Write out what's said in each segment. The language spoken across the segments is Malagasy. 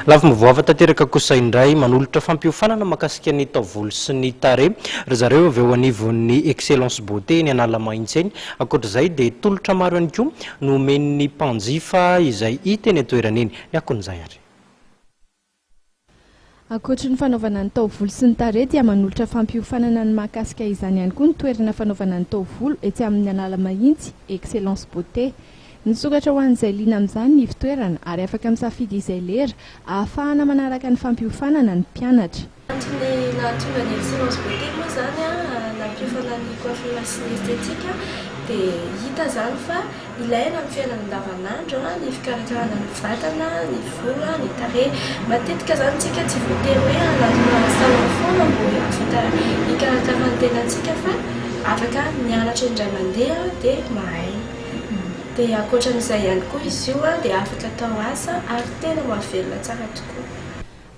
Lafim-baovao hafa tanteraka kosa indray, manolotra fampiofanana mahakasika ny taovolo sy ny tarehy ry zareo avy eo anivon'ny Excellence Beauté eny Analamahitsy eny. Ankoatra izay dia tolotra maro ihany koa no omen'ny mpanjifa izay hita eny an-toerana eny. Ny akon'izay ary. Ankoatry ny fanaovana ny taovolo sy ny tarehy dia manolotra fampiofanana ny mahakasika izany ihany koa ny toerana fanaovana ny taovolo etsy amin'ny Analamahitsy, Excellence Beauté. Nisokatra ho an'izay liana amin'izany ny ivon-toerana ary afaka misafidy izay lera ahafahana manaraka ny fampiofanana ny mpianatra. Antony nahatonga ny Excellence Beauté moa izany nampiofana ny coiffure sy ny esthétique dia hita izany fa Ilaina amin'ny fiainana andavanandro ny fikarakarana ny vatana, ny volo, ny tarehy. Matetika izany isika tsy voatery hoe hanatona salon foana vao hahavita hikarakara ny tenantsika fa afaka mianatra indray mandeha dia mahay. Dia ankoatran'izay ihany koa izy io dia afaka atao asa ary tena mahavelona tsara tokoa.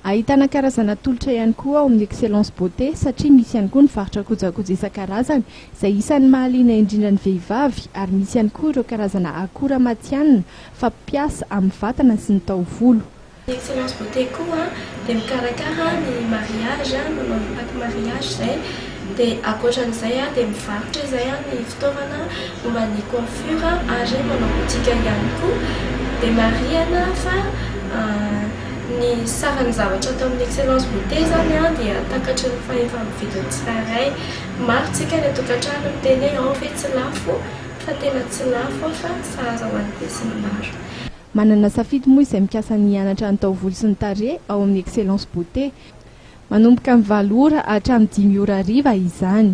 Ahitana karazana tolotra ihany koa ao amin'ny Excellence Beauté satria misy ihany koa ny varotra kojakoja isan-karazany izay isan'ny mahaliana indrindra ny vehivavy ary misy ihany koa ireo karazana akora matihanina fampiasa amin'ny vatana sy ny taovolo. Ny Excellence Beauté koa dia mikarakara ny mariage, manao ny pack mariage izay, dia ankoatran'izay dia mivarotra izay ny fitaovana momba ny coiffure ary manao boutique ihany koa, dia marihana fa Ny saran'ny zavatra atao amin'ny Excellence Beauté izany dia takatry ny fahefa-mividin'ny tsirairay. Maro tsika any an-tokantrano miteny hoe ao ve tsy lafo fa tena tsy lafo fa sahaza ho an'ny besinimaro. Manana safidy moa izay mikasa ny hianatra ny taovolo sy ny tarehy ao amin'ny Excellence Beauté. Manomboka amin'ny valo ora hatramin'ny dimy ora hariva izany.